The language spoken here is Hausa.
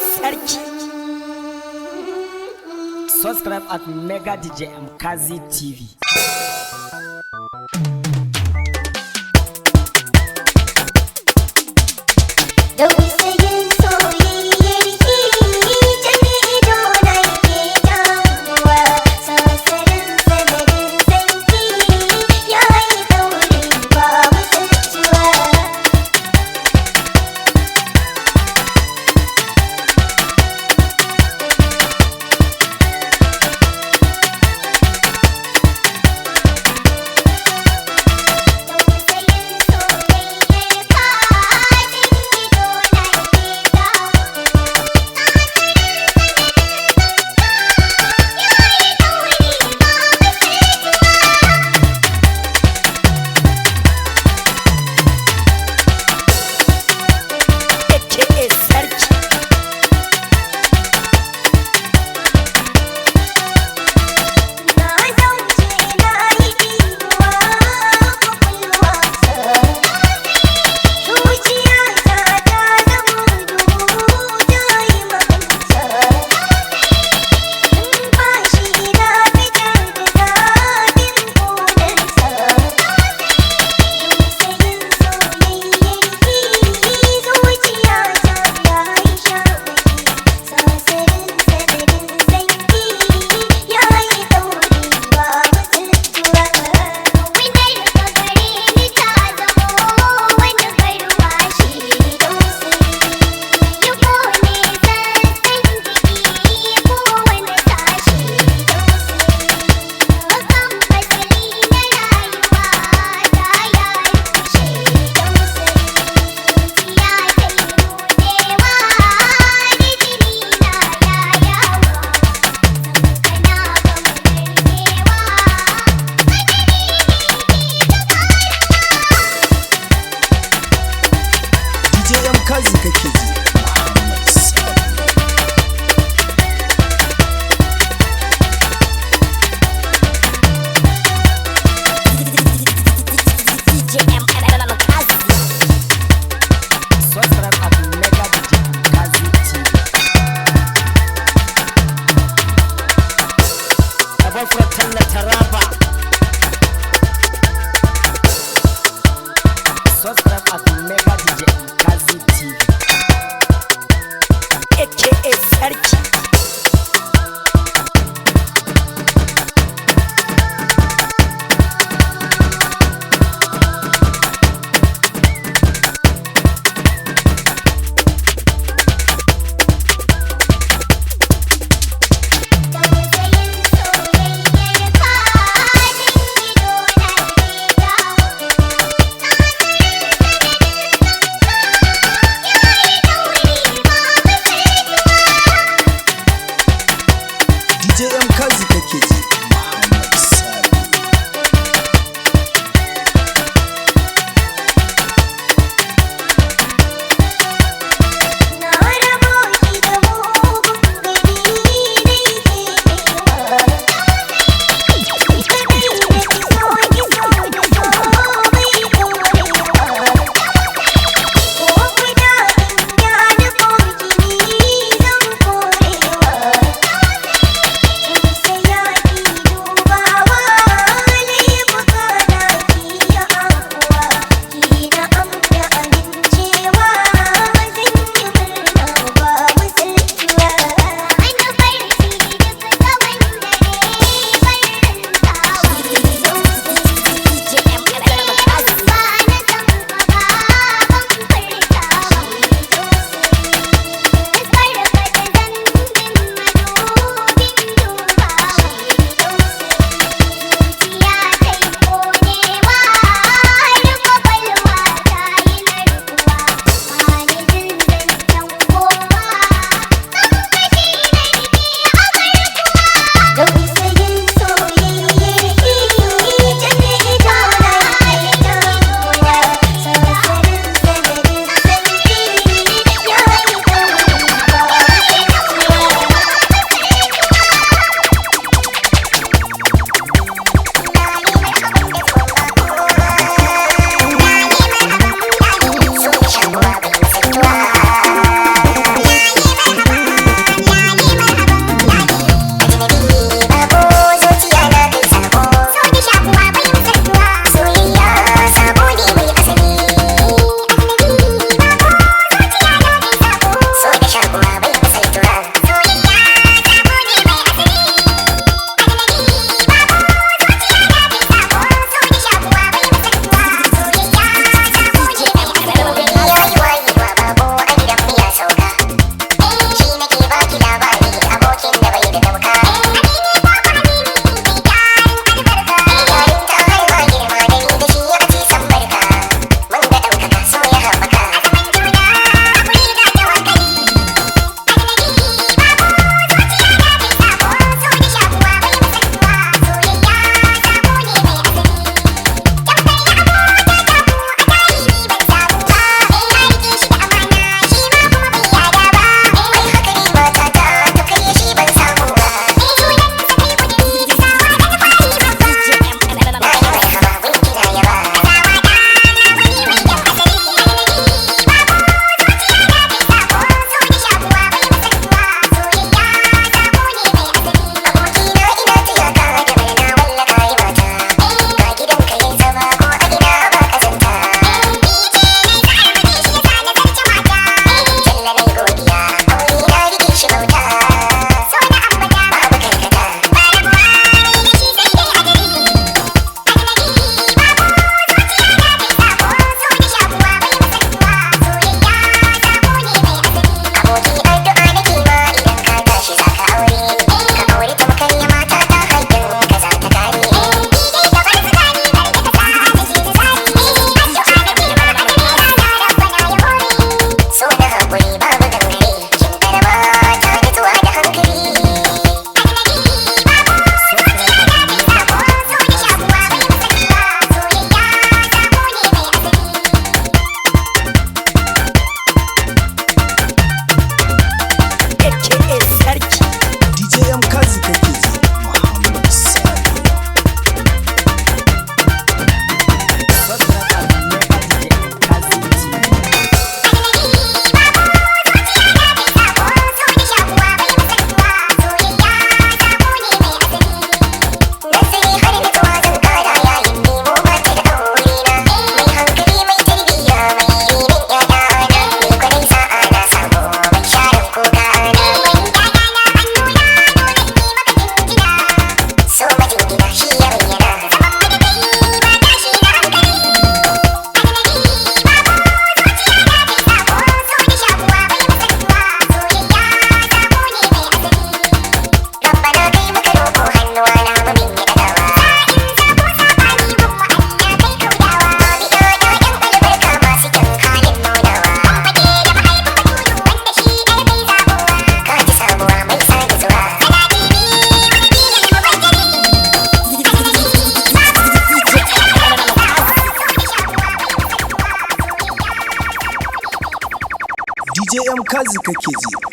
Sarki. Subscribe at Mega DJ Mkazi TV. Dausayin soyayyar ki jami ido na ke damuwa, sasarin sanarin sanki ya yi ɗauri ba mutuntuwa. Dausayin soyayyar ka jami ido na ke damuwa, ya yi ɗauri ba mutuntuwa. AKA Sarki. Na zauce na yi ɗinuwa kwakwalwa ta, zuciya ta ta zama duhu ta yi makanta. Numfashi na fitar da zafin ƙonarsa, dausayin soyayyar ki zuciya ta ya yi shamaki, sasarin sanarin sanki ya yi ɗauri ba mutuntuwa. Wunar ka gare ni ta zamo wani garwashi dausayi, ya ƙone sassan jiki kowane sashi dausayi. Hakan fasali na rayuwa ta ya rushe dausayi, zuciya ta yi rudewa da jini na ya yawa. Kana gama narkewa, DJ Mkazi kake ji Muhammad Sani. DJ Mkazi. Subscribe at Mega DJ Mkazi TV. Above Talla Taraba. Subscribe at Mega DJ Mkazi TV. AKA Sarki. Dausayin soyayyar ka jin ido na ke damuwa, sasarin sanarin sanka ya yi ɗauri ba misaltuwa. DJ M Kazi kake ji.